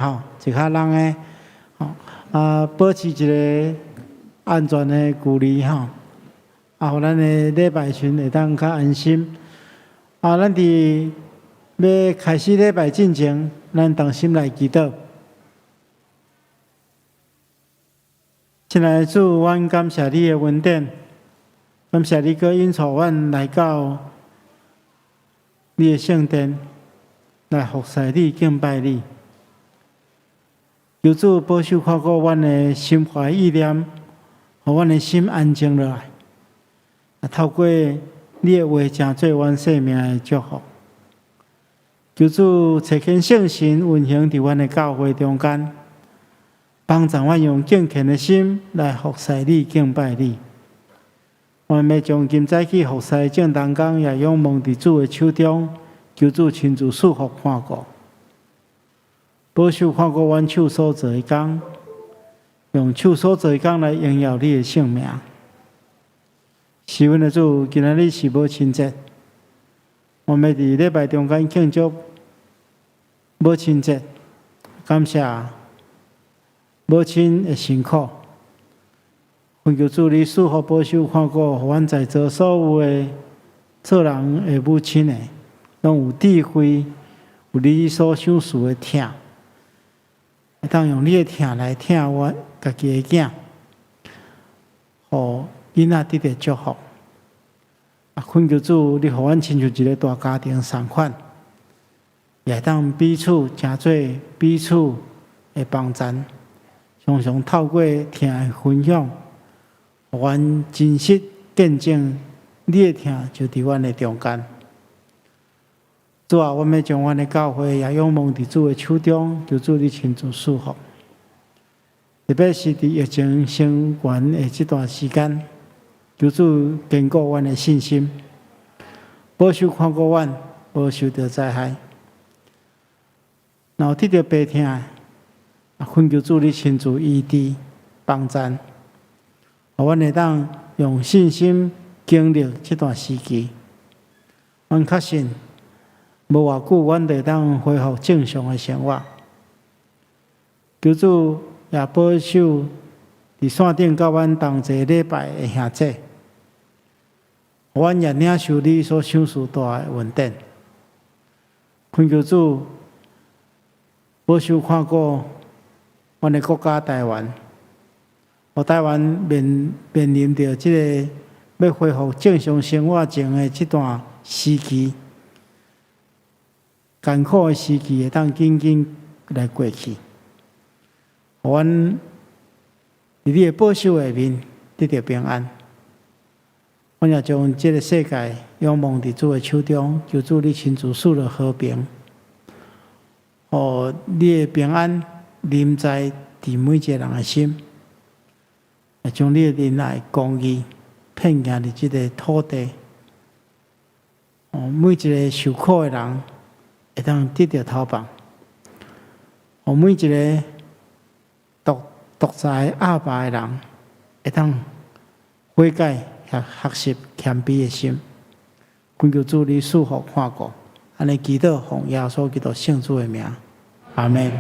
吼，一較人的吼，啊，保持一个安全的距離吼，啊，予咱的禮拜時會當較安心。啊，咱佇欲開始禮拜進前，咱同心來祈禱。親愛的主，阮感謝你的恩典，感謝你閣引導阮來到你的聖殿，來服侍你、敬拜你。求主保守看顧阮的心懷意念，予阮的心安靜落來。啊，透過你的話，成做阮生命的祝福。求主差遣聖神運行佇阮的教會中間，幫助阮用敬虔的心來服侍你、敬拜你。阮欲將今早起服侍眾同工，也仰望佇主的手中，求主親自賜福看顧，保守看顧阮手所做的工，用手所做的工來榮耀你的聖名。是阮的主，今仔日是母親節，我們佇禮拜中間慶祝母親節，感謝母親的辛苦。懇求主你賜福保守看顧，予阮在座所有的做人的母親的，攏有智慧，有你所賞賜的疼，會當用你的疼來疼阮家己的囝，予囡仔得著祝福。啊，懇求主，你予阮親像一个大家庭仝款，也會當彼此成做彼此的幫贊，常常透過疼的分享，予阮真實見證你的疼就佇阮的中間。主啊，阮欲將阮的教會也仰望佇主的手中，求主你親自賜福。特別是佇疫情升懸的這段時間，求主堅固阮的信心，保守看顧阮，無受著災害。若有得著病痛，啊，懇求主你親自醫治幫贊，予阮會當用信心經歷這段時期。阮確信，無偌久，阮就會當恢復正常的生活。求主也保守佇線頂佮阮同齊禮拜的兄弟，予阮也領受你所賞賜大的恩典。懇求主保守看顧阮的國家台灣，予台灣面臨著這个欲恢復正常生活前的這段時期，艱苦的時期會當緊緊來過去，予阮佇你的保守下面得著平安。阮也將這个世界仰望佇主的手中，求主你親自賜予和平，予你的平安臨在佇每一个人的心，也將你的仁愛公義遍行佇這个土地，予每一个受苦的人會當得著頭放，予每一个獨裁壓霸的人會當悔改、學習謙卑的心。懇求主你賜福看顧，按呢祈禱奉耶穌基督聖子的名，阿們。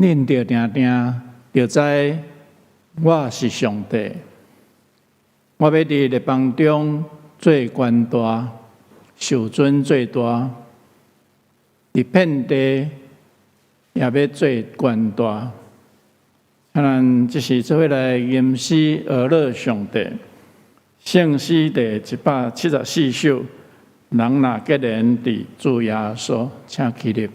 恁著定定著知我是上帝。我欲佇列邦中做權大，受尊做大，佇遍地也欲做權大。咱這時做伙來吟詩呵咾上帝，聖詩第174首，人若結連佇主耶穌，請起立。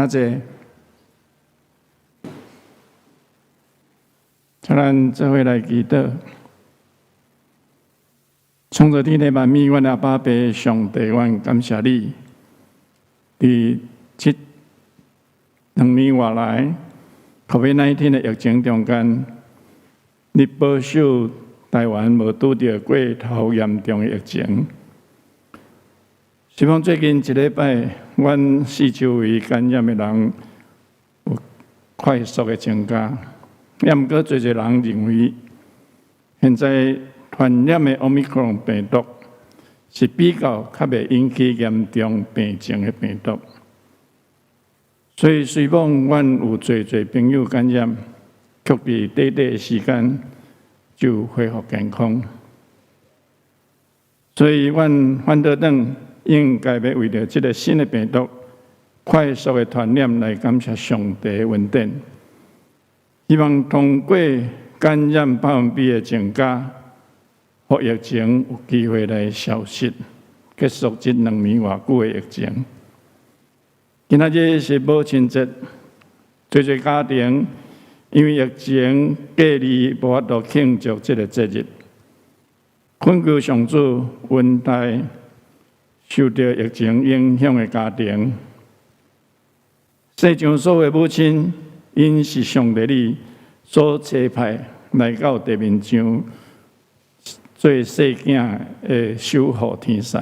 請坐。請咱做伙來祈禱。創造天地萬物，阮阿爸父上帝，阮感謝你。佇這2年外來，COVID-19 的疫情中間，你保守台灣無拄著過頭嚴重的疫情。希望最近一禮拜，阮四周圍感染的人有快速的增加，也毋過濟濟人認為，現在傳染的奧密克戎病毒是比較較袂引起嚴重病症的病毒，所以雖罔阮有濟濟朋友感染，卻佇短短的時間就恢復健康。所以，阮反倒轉應該欲為著這个新的病毒快速的傳染來感謝上帝的恩典。希望通過感染百分比的增加，予疫情有機會來消失，結束這2年外久的疫情。今仔日是母親節，濟濟家庭因為疫情隔離，無法度慶祝這个節日。懇求上主恩待受著疫情影響的家庭，世上所有母親，𪜶是上帝你所差派來到地面上做細囝的守護天使。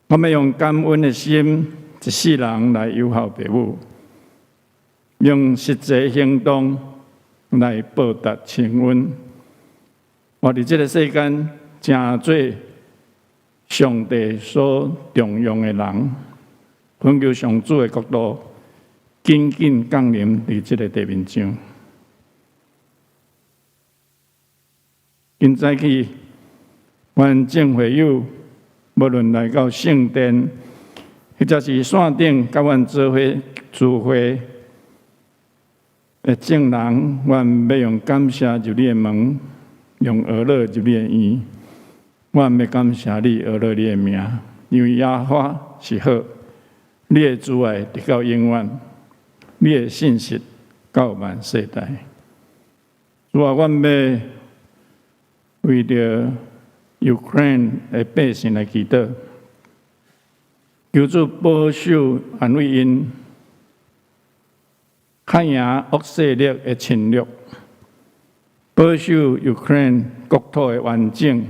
我們用感恩的心，一世人來友好父母，用實際行動來報答親恩。活佇這个世間，成做上帝所重用的人，懇求上主的國度緊緊降臨佇這个地面上。今早起，阮眾會友無論來到聖殿，或者是線頂佮阮做伙聚會的眾人，阮欲用感謝入你的門，用呵咾入你的院。阮欲感謝你，呵咾你的名，因為耶和華是好，你的慈愛直到永遠，你的信實到萬世代。主啊，阮欲為著 Ukraine 的百姓來祈禱，求主保守安慰𪜶，抗贏惡勢力的侵略，保守 Ukraine 國土的完整，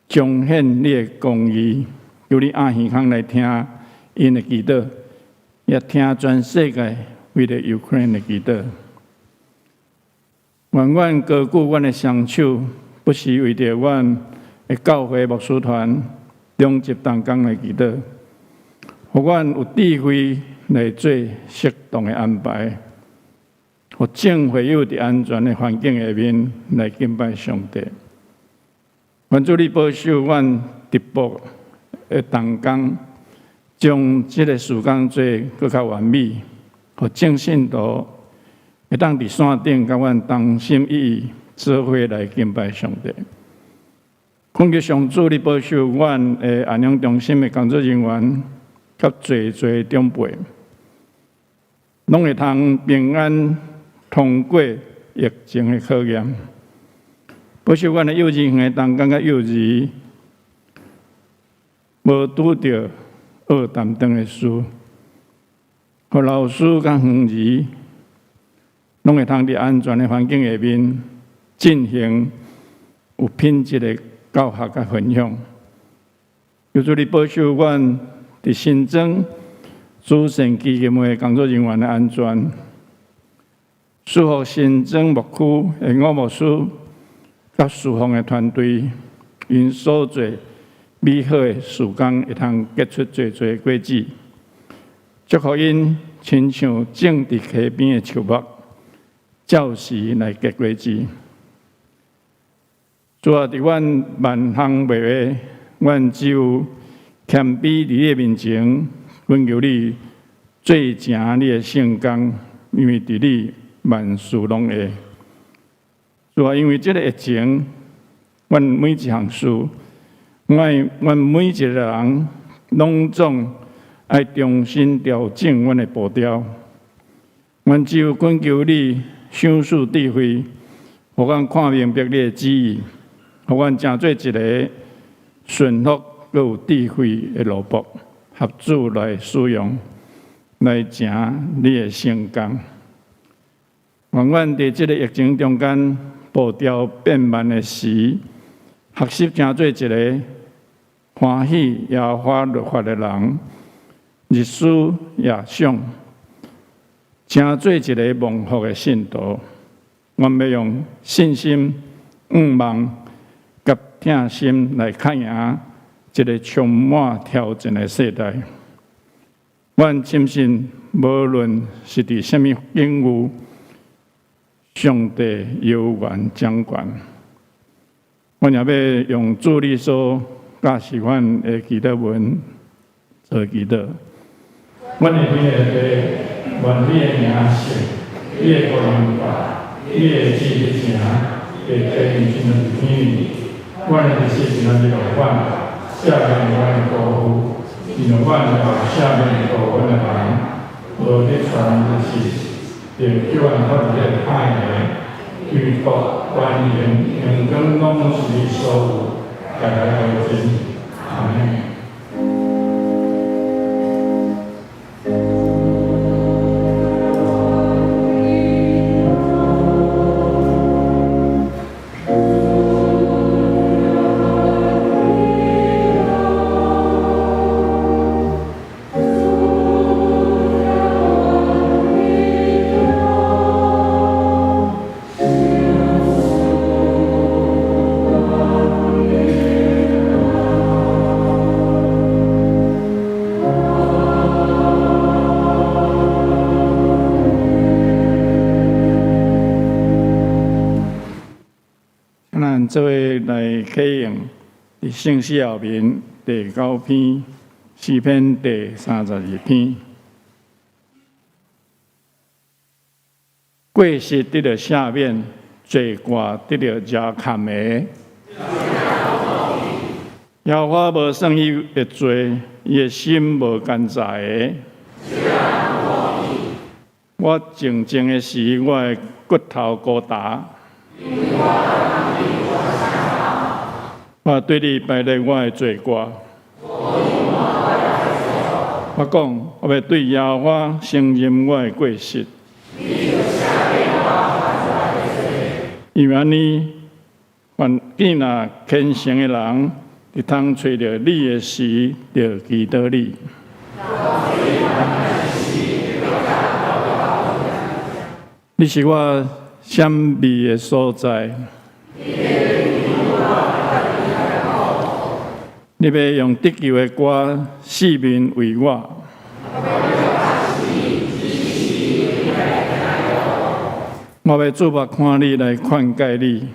彰顯你的公義。求你掩耳孔來聽𪜶的祈禱，也聽全世界為著 Ukraine 的祈禱。願阮高舉阮的雙手，不時為著阮的教會牧師團兩級同工來祈禱，予阮有智慧來做適當的安排，予眾會友佇安全的環境下面來敬拜上帝。願主你保守阮直播的同工，將這个事工做閣較完美，予眾信徒會當佇線頂佮阮同心一意做伙來敬拜上帝。懇求上主，你保守阮的安養中心的工作人員，佮濟濟長輩，攏會通平安通過疫情的考驗。保守阮的幼稚園的同工佮幼兒，無拄著僫澹腸的事，予老師佮園兒，攏會通佇安全的環境下面進行有品質的教學佮分享。求主你保守阮佇新莊慈善基金會工作人員的安全，賜福新莊牧區的吳牧師佮侍奉的團隊，𪜶所做美好的事工，會通結出濟濟果子。祝福𪜶親像種佇溪邊的樹木，照時來結果子。主啊，佇阮萬項袂的，阮只有謙卑佇你的面前，懇求你做成你的聖工，因為佇你萬事攏會。主啊，因為這个疫情，阮每一項事，阮每一個人，攏總愛重新調整阮的步調。阮只有懇求你賞賜智慧，予阮看明白你的旨意，予阮成做一个順服閣有智慧的奴僕，合主來使用，來成你的聖工。願阮佇這个疫情中間步調變慢的時，學習成做一个歡喜耶和華律法的人，日思夜想，成做一个蒙福的信徒。阮欲用信心、向望、佮疼心來抗贏這个充滿挑戰的世代。阮深信，無論是佇啥物境遇，上帝猶原掌權。阮也欲用主你所教示阮的祈禱文做祈禱。阮的天父，願你的名聖，你的國臨到，你的旨意成，佇地親像佇天。阮的日食今仔日予阮，赦免阮的過負，親像阮也赦免過阮的人，無得傳入試，著救阮脫離彼個歹的，因為國、權榮、榮光攏是你所有，代代無盡。阿們。做伙來啟用佇聖詩後面第九篇詩篇第三十二篇。過失得著赦免，罪過得著遮蓋的。耶和華無算伊的罪，伊的心無奸詐的。我靜靜的時，我的骨頭孤焦。我對你排列我的罪過。我講，我欲對耶和華承認我的過失。因為按呢，凡見若虔誠的人，會通揣著你的時，就祈禱你。你是我閃避的所在。你欲用得救的歌四面圍我。我欲注目看你來勸誡你。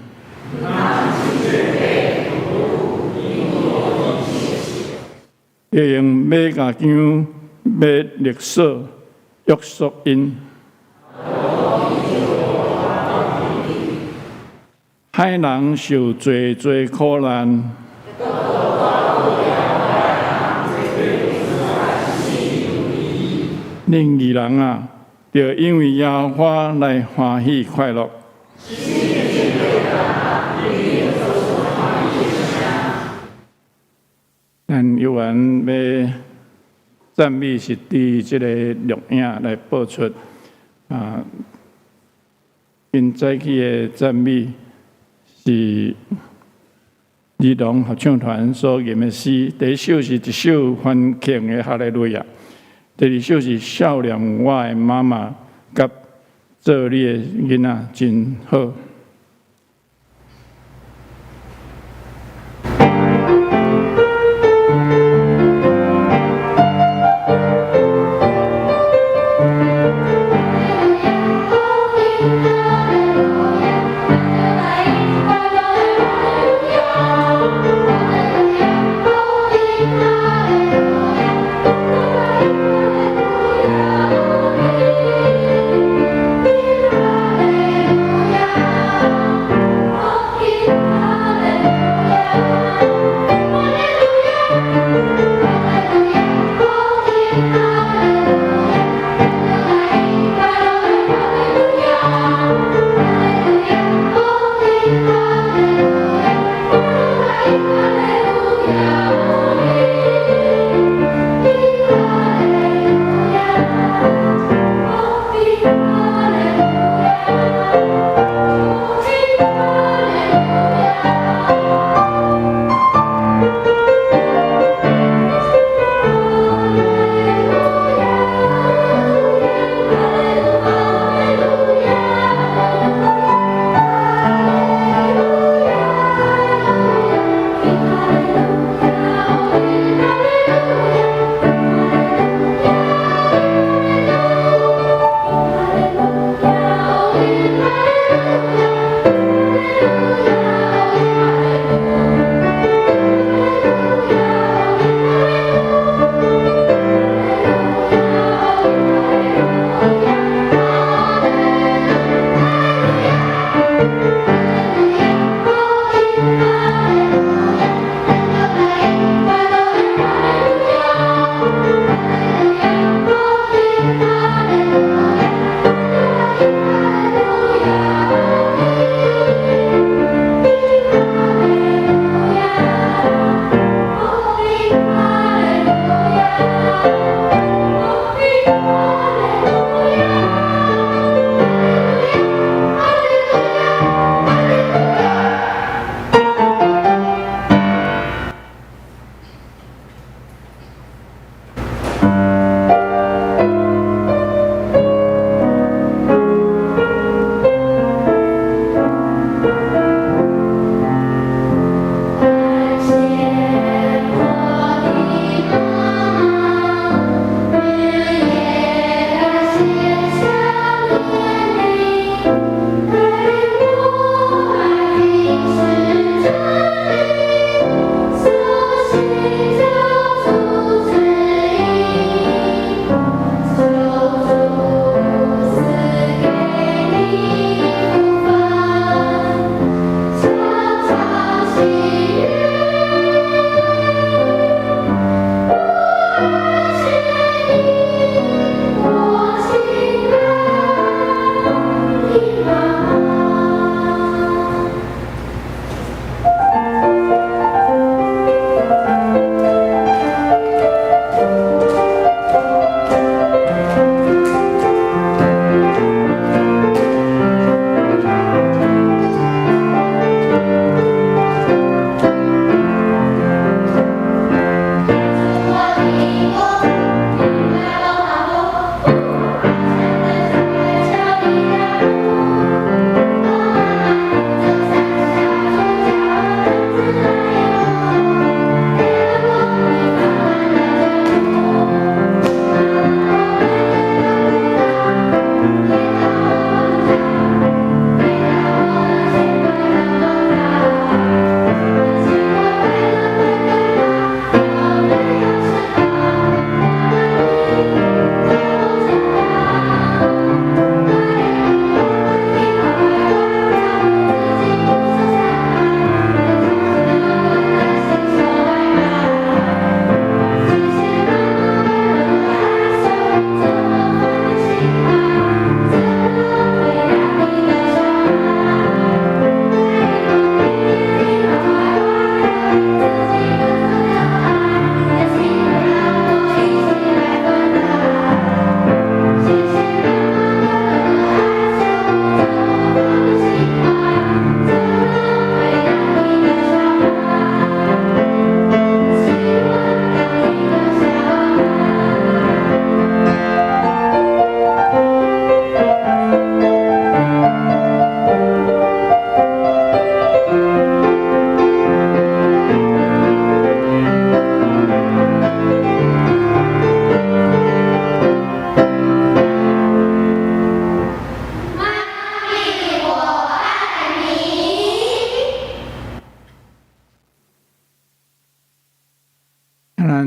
欲用馬鉸鉗欲勒索約束𪜶。歹人受濟濟苦難。恁義人啊，著因為耶和華來歡喜快樂。咱有緣欲讚美是佇這个錄影來播出啊。今早起的讚美是兒童合唱團所吟的詩，第一首是一首歡慶的哈利路亞，第二首是少年我的媽媽，佮做你的囡仔真好。 Hallelujah.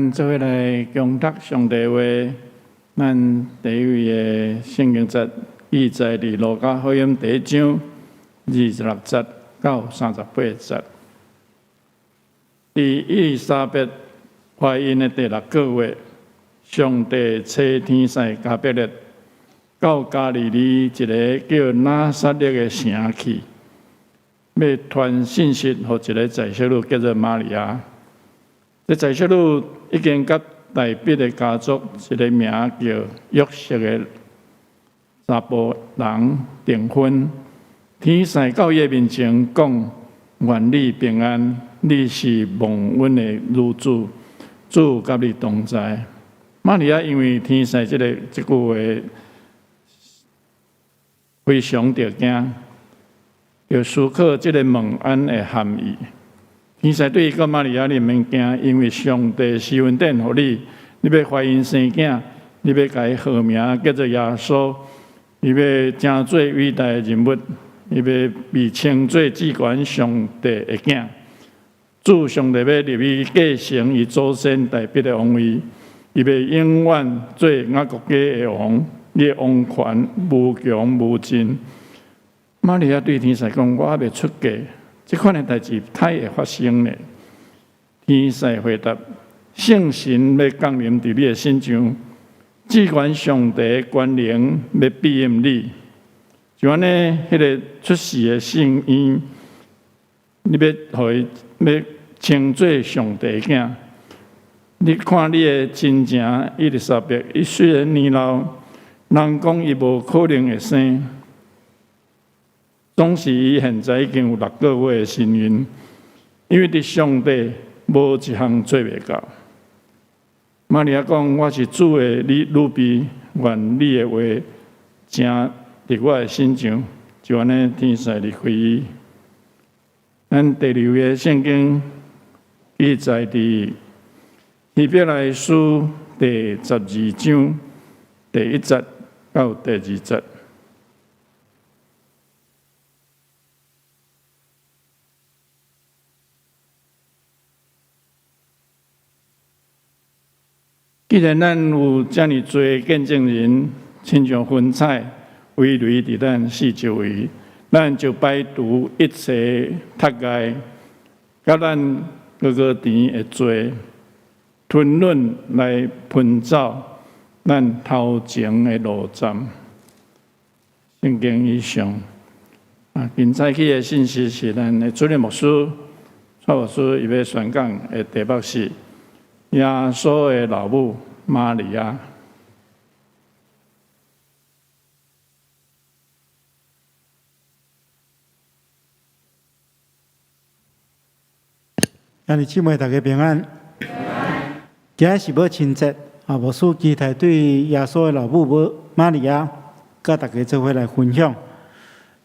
咱做伙來恭讀上帝話，咱第一位的聖經節記載佇路加福音第一章26節到38節。佇伊麗莎白懷孕的第六個月，上帝差天使加百列到加利利一个叫拿撒勒的城去，欲傳信息予一个在室女，叫做瑪利亞。這在室女已經佮大衛的家族一个名叫約瑟的查埔人訂婚。天使到伊的面前講：願你平安，你是蒙恩的女子，主佮你同在。瑪利亞因為天使這句話非常著驚，就思考這个問安的含義。天使對伊講：瑪利亞，你毋免驚，因為上帝施恩典予你，你欲懷孕生囝，你欲共伊號名叫做耶穌，伊欲成做偉大的人物，伊欲被稱做至懸上帝的囝。主上帝欲立伊繼承伊祖先大衛的王位，伊欲永遠做雅各家的王，伊的王權無窮無盡。瑪利亞對天使講：我猶未出嫁，這款的代誌刣會發生呢？天使回答：聖神欲降臨佇你的身上，至懸上帝的權能欲庇蔭你。就按呢，彼个出世的聖嬰，你欲予伊欲稱做上帝的囝。你看你的親情伊麗莎白，伊雖然年老，人講伊無可能會生。總是伊現在已經有六個月的身孕，因為佇上帝無一項做袂到。瑪利亞講：我是主的女婢，願你的話成佇我的身上，就按呢天使離開伊。咱第二位的聖經記載佇希伯來書第12章第1節到第2節。既然咱有遮爾濟見證人，親像雲彩圍圍佇咱四周圍，咱就排除一切窒礙，佮咱高高甜的罪，吞忍來奔走咱頭前的路站。聖經以上啊，今早起的信息是咱的主任牧師蔡牧師伊欲宣講的題目是耶穌的老母瑪利亞。兄弟姊妹，大家平安。今日是母親節，啊，牧師期待對耶穌的老母母瑪利亞，佮大家做伙來分享。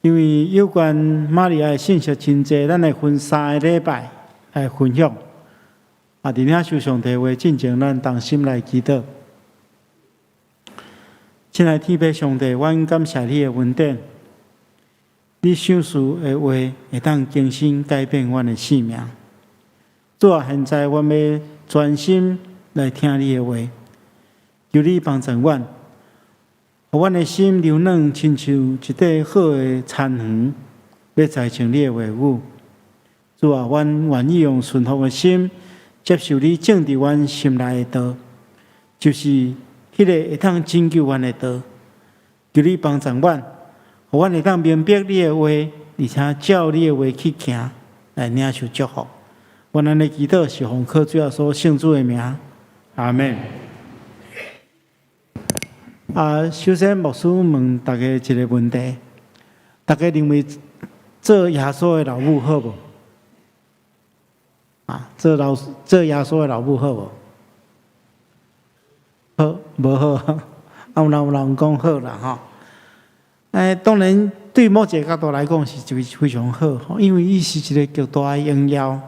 因為有關瑪利亞的信息真濟，咱會分三个禮拜來分享。啊，佇領受上帝話進前，咱同心來祈禱。親愛天父上帝，阮感謝你的恩典，你賞賜的話會當更新改變阮的生命。主啊，現在阮欲專心來聽你的話，求你幫助阮，予阮的心柔軟，親像一塊好的田園，欲栽種你的話語。主啊，阮願意用順服的心接受你種佇阮心內的道，就是彼个會當拯救阮的道。求你幫助阮，予阮會當明白你的話，而且照你的話去行，來領受祝福。阮按呢祈禱是奉靠主耶穌聖子的名，阿們。啊，首先牧師問大家一个問題：大家認為做耶穌的老母好無？啊，做耶穌的老母好無？好，無好？啊，有人講好啦吼。欸，當然對某一个角度來講是非常好，因為伊是一个極大的榮耀。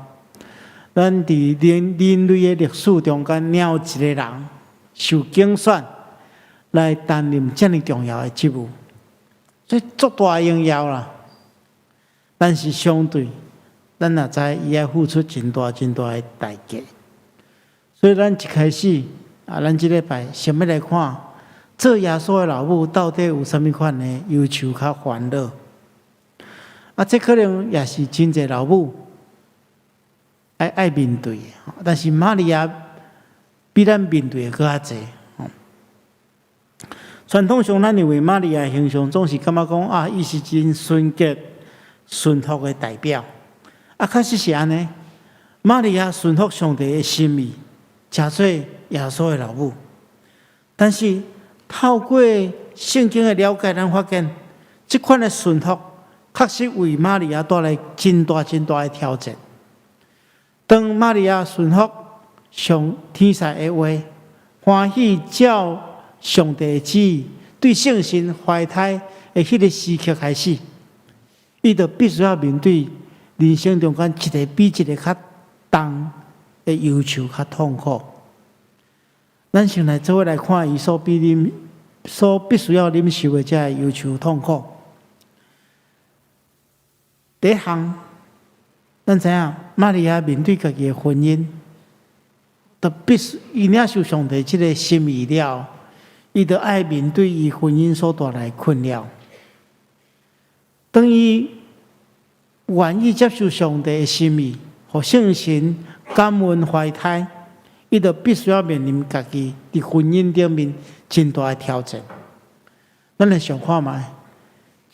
咱佇人類的歷史中間，哪有一个人受揀選來擔任遮爾重要的職務，所以足大的榮耀啦。但是相對，咱也知伊愛付出真大真大的代價。所以咱一開始啊，咱這禮拜想欲來看，做耶穌的老母到底有啥物款的憂愁佮煩惱？啊，這可能也是真濟老母愛面對的，但是瑪利亞比咱面對的閣較濟。傳統上，咱認為瑪利亞形象總是感覺講啊，伊是真純潔、順服的代表。啊，確實是按呢。瑪利亞順服上帝的心意，成做耶穌的老母。但是透過聖經的了解，咱發現這款的順服確實為瑪利亞帶來真大真大的挑戰。當瑪利亞順服上天使的話，歡喜照上帝的旨意，對聖神懷胎的彼個時刻開始，伊就必須要面對人生中間一个比一个較重的憂愁、較痛苦。咱先來做伙來看伊所必須要忍受的這个憂愁痛苦。第一項，咱知影瑪利亞面對家己的婚姻，就必須伊領受上帝這个心意了，伊就愛面對伊婚姻所帶來的困擾。當伊願意接受上帝的心意，予聖神感孕懷胎，伊就必須要面臨家己佇婚姻頂面真大的挑戰。咱來想看覓，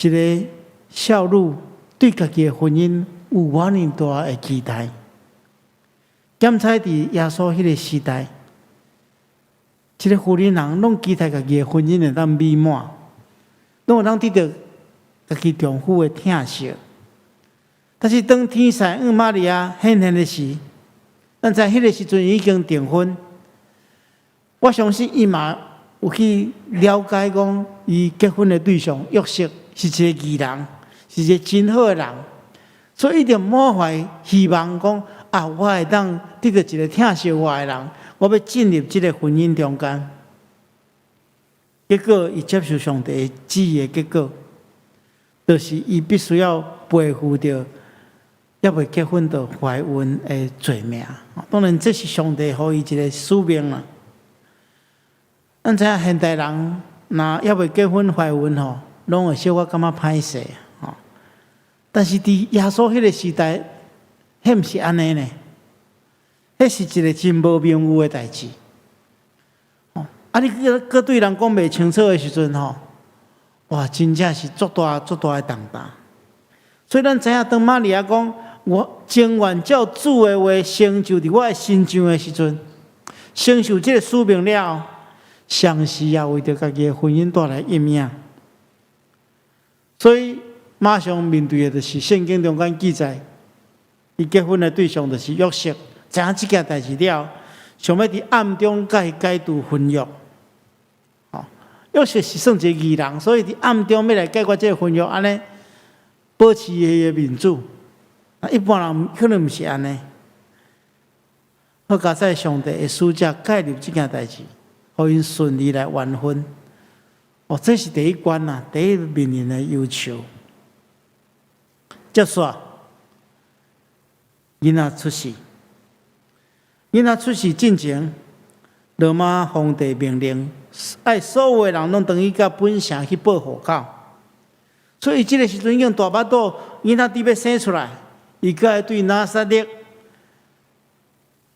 一个少女對家己的婚姻有偌爾大的期待。兼且佇耶穌彼个時代，這个婦人人攏期待家己的婚姻會當美滿，攏會當得著家己丈夫的疼惜。但是當天使向瑪利亞顯現的時，咱知彼个時陣已經訂婚。我相信伊嘛有去了解講，伊結婚的對象約瑟是一個義人，是一個真好的人，所以伊就滿懷希望講啊，我會當得著一個疼惜我的人，我欲進入這个婚姻中間。結果，伊接受上帝的旨意的結果，就是伊必須要背負著猶未結婚就懷孕的罪名。當然，這是上帝予伊一个使命啦。咱知影現代人若猶未結婚懷孕吼，攏會小可感覺歹勢吼。但是佇耶穌彼个時代，彼毋是按呢呢？彼是一个真無名譽的代誌。啊，你閣對人講袂清楚的時陣吼，哇，真正是足大足大的重擔。所以咱知影，當瑪利亞講我情願照主的話成就佇我的身上的時陣，承受這个使命了後，同時也為著家己的婚姻帶來陰影。所以馬上面對的就是聖經中間記載，伊結婚的對象就是約瑟。知影這件代誌了，想欲佇暗中共伊解除婚約。吼，約瑟是算一個義人，所以佇暗中欲來解決這个婚約，按呢保持伊的面子。啊，一般人可能毋是按呢。好佳哉上帝的使者介入這件代誌，予𪜶順利來完婚。哦，這是第一關啦，第一面臨的憂愁。接續，囡仔出世，囡仔出世進前，羅馬皇帝命令，愛所有的人攏轉去共本城去報戶口。所以這个時陣已經大腹肚，囡仔佇欲生出來，伊閣愛對拿撒勒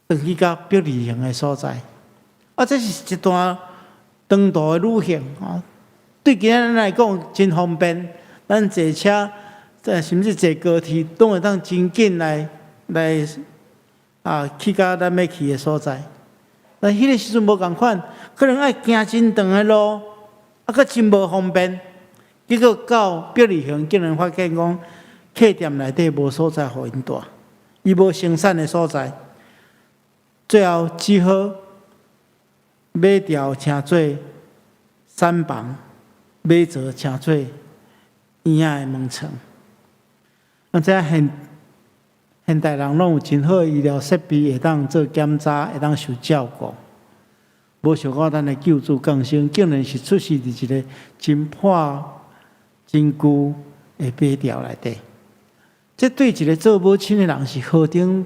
轉去到伯利恆的所在。啊，這是一段長途的旅行啊！對今仔咱來講真方便，咱坐車，甚至坐高鐵，攏會當真緊來啊去到咱欲去的所在。但彼个時陣無仝款，可能愛行真長的路，啊，閣真無方便。結果到伯利恆，竟然發現講客店內底無所在予𪜶蹛，伊無生產的所在，最後只好馬槽稱做產房，馬槽稱做嬰仔的門床。啊，這現代人攏有真好的醫療設備，會當做檢查，會當受照顧。無想到咱的救主降生，竟然是出世佇一个真破、真舊的馬槽內底。這對一个做母親的人是何等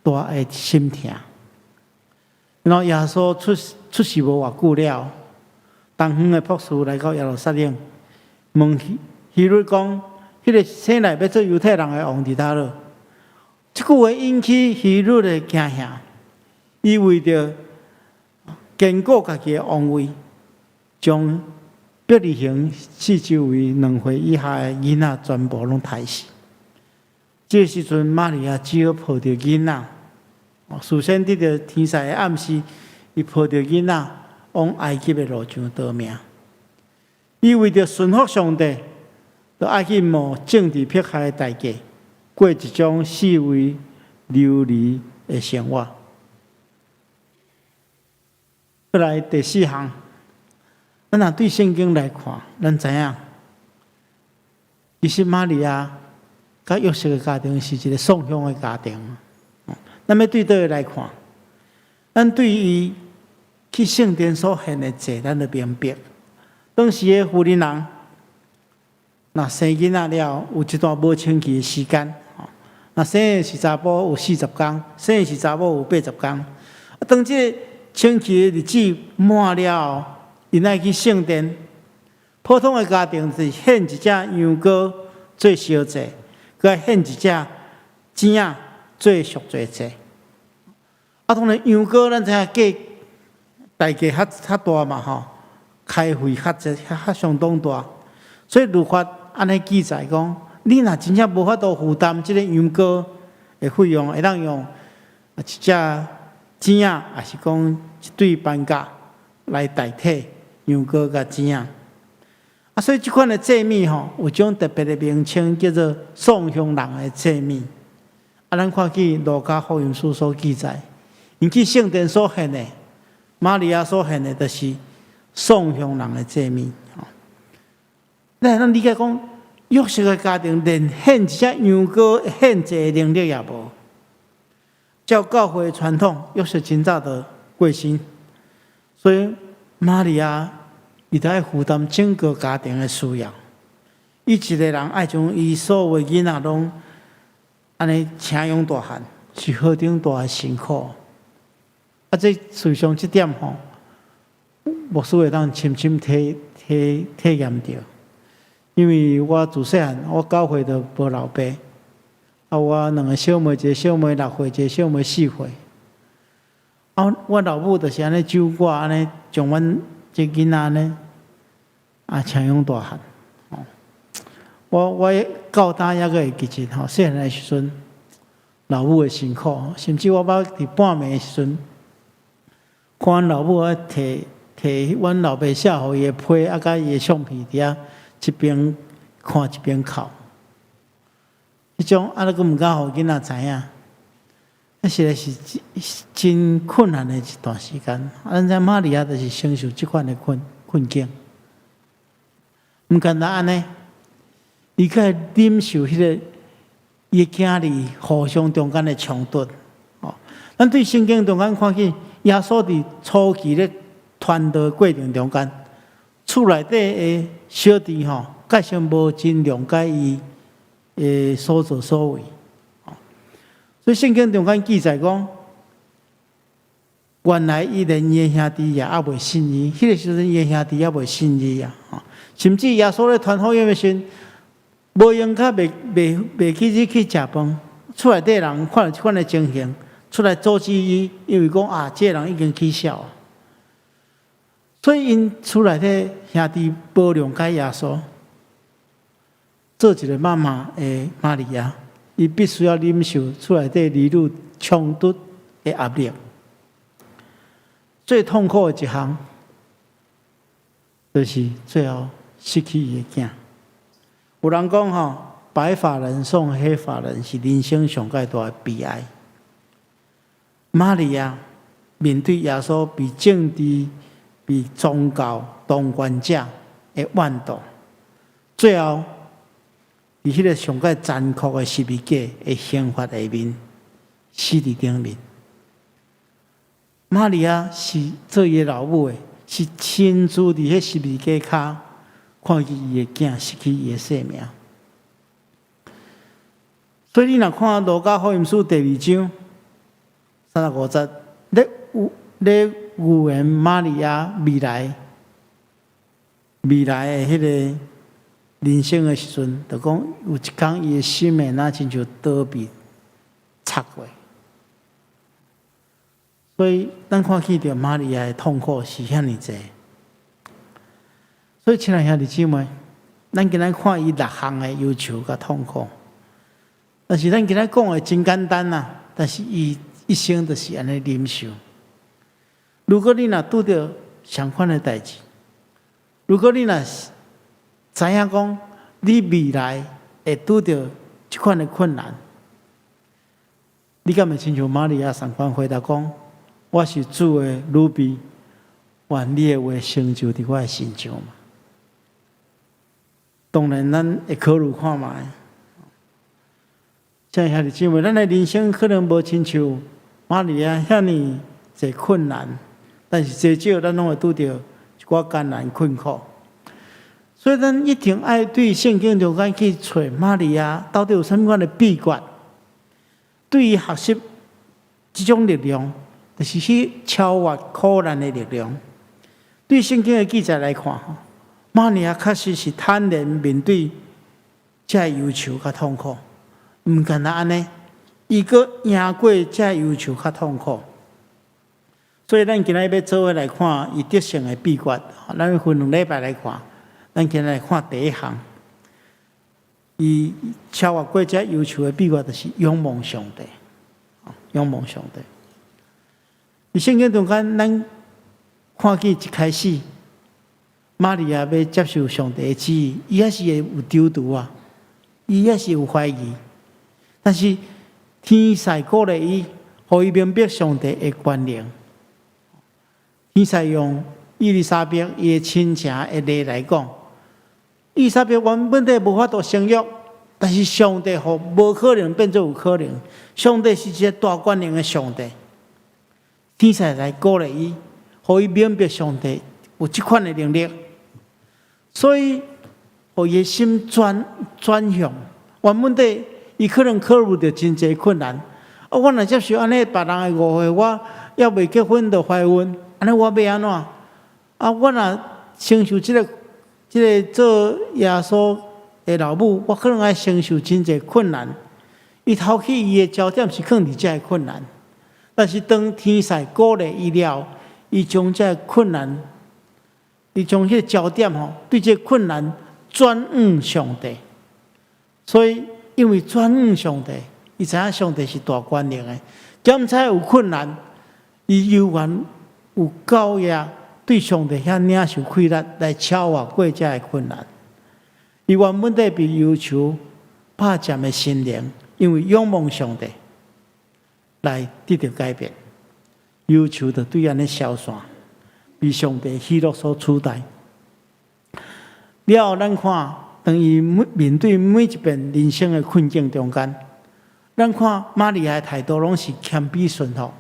大的心疼。然後耶穌出世無偌久了，東方的博士來到耶路撒冷，問希律講：彼個生來欲做猶太人的王佇佗落？這句話引起希律的驚嚇，伊為著堅固家己的王位，將伯利恆四周圍2歲以下的囡仔全部攏刣死。這個時陣，瑪利亞只好抱著囡仔，事先得著天使的暗示，伊抱著囡仔往埃及的路上逃命。伊為著順服上帝，就愛去冒政治迫害的代價，過一種四圍流離的生活。過來第四項，咱若對聖經來看，咱知影，其實瑪利亞佮約瑟的家庭是一個送香的家庭。咱欲對佗位來看？咱對伊去聖殿所獻的祭，咱就明白。當時的婦人人，若生囡仔了，有一段無清氣的時間。若生的是查埔有40工，生的是查某有80工。啊，當這個清氣的日子滿了後，𪜶愛去聖殿。普通的家庭是獻一隻羊羔做燒祭，閣愛獻一隻糋仔做贖罪祭。啊，當然羊羔咱知影價代價較較大嘛吼，開費較濟，較相當大。所以律法按呢記載講，你若真正無法度負擔這個羊羔的費用，會當用一隻糋仔，抑是講一對斑鴿來代替羊羔佮糋仔。啊，所以這款的祭物吼，有一種特別的名稱，叫做送香人的祭物。啊，咱看見路加福音書所記載，𪜶去聖殿所獻的，瑪利亞所獻的，就是送香人的祭物。咱咱理解講，約瑟的家庭連獻一隻羊羔獻祭的能力也無。照教會傳統，約瑟真早就過身，所以瑪利亞伊著愛負擔整個家庭的需要。伊一個人愛將伊所有的囡仔攏按呢請養大漢，是何等大的辛苦。啊，這事實上這點吼，牧師會當深深體驗著。因為我自細漢，我9歲就無老爸，啊，我兩個小妹，一個小妹6歲，一個小妹4歲。啊，我老母就是按呢照顧，按呢將阮這囡仔按呢啊請養大漢。我到今猶閣會記得吼，細漢的時陣，老母的辛苦，甚至我捌佇半暝的時陣，看阮老母啊提提阮老爸寫予伊的批，啊，佮伊的相片佇遐一邊看一邊哭。彼種啊，閣毋敢予囡仔知影，彼實在是真困難的一段時間。啊，咱知瑪利亞就是承受這款的困境，毋干焦按呢，伊閣愛忍受彼個伊的囝兒互相中間的衝突。哦，咱對聖經中間看見耶穌佇初期咧傳道過程中間，厝內底的小弟吼，確實無真諒解伊的所作所為。所以聖經中間記載講，原來伊連伊的兄弟也猶未信伊，彼個時陣伊的兄弟猶未信伊啊！甚至耶穌咧傳福音的時陣，無閒較袂去入去食飯，厝內底人看著這款的情形，出來阻止伊，因為講啊，這個人已經起痟。所以𪜶厝內底兄弟無諒解耶穌，做一個媽媽的瑪利亞，伊必須要忍受厝內底兒女衝突的壓力。最痛苦的一項，就是最後失去伊的囝。有人講吼，白髮人送黑髮人是人生上蓋大的悲哀。瑪利亞面對耶穌被政治、被宗教當權者的怨妒，最後佇彼個上蓋殘酷的十字架的刑罰下面，死佇頂面。瑪利亞是做伊的老母的，是親自佇彼十字架跤看見伊的囝失去伊的性命。所以你若看路加福音書第二章35節，咧有咧預言瑪利亞未來的彼个人生的時陣，就講有一工伊的心會若親像刀被插過。所以咱看見著瑪利亞的痛苦是遐爾濟。所以親愛兄弟姊妹，咱今仔看伊六項的憂愁佮痛苦，但是咱今仔講的真簡單啊，但是伊一生就是按呢忍受。如果你若拄著相款的代誌，如果你若知影講你未來會拄著這款的困難，你敢會親像瑪利亞相款回答講：我是主的女婢，願你的話成就佇我的身上嘛。當然，咱會考慮看覓。親愛兄弟姊妹，咱的人生可能無親像瑪利亞遐爾濟困難，但是濟少咱攏會拄著一寡艱難困苦。所以，咱一定愛對聖經中間去揣瑪利亞到底有啥物款的秘訣，對於學習這種力量，就是去超越苦難的力量。對聖經的記載來看，瑪利亞確實是坦然面對這个憂愁佮痛苦，毋干焦按呢，伊閣贏過這个憂愁佮痛苦。所以，咱今仔日欲做伙來看伊得勝的秘訣。咱分兩禮拜來看，咱今仔來看第一項，伊超越過這憂愁的秘訣，就是仰望上帝，仰望上帝。佇聖經中間，咱看見一開始，瑪利亞欲接受上帝的旨意，伊猶是會有躊躇啊，伊猶是有懷疑。但是天使鼓勵伊，予伊明白上帝的權能。天使用伊麗莎白伊的親情的例來講，伊麗莎白原本底無法度生育，但是上帝予無可能變做有可能。上帝是一個大權能的上帝。天使來鼓勵伊，予伊明白上帝有這款的能力，所以予伊的心轉向。原本底伊可能克服著真濟困難。啊，我若接受按呢別人的誤會，我猶未結婚就懷孕，按呢我欲按怎？啊，我若承受這個做耶穌的老母，我可能愛承受真濟困難。伊頭起伊的焦點是囥佇這个困難，但是當天使鼓勵伊了，伊將這个困難，伊將彼個焦點吼，對這个困難轉向上帝。所以，因為轉向上帝，伊知影上帝是大權能的，檢查有困難，伊猶原有夠額對上帝遐領受氣力來超越過這个困難。伊原本底被憂愁霸佔的心靈，因為仰望上帝來得著改變，憂愁就對按呢消散，被上帝喜樂所取代。了後，咱看當伊面對每一遍人生的困境中間，咱看瑪利亞的態度攏是謙卑順服。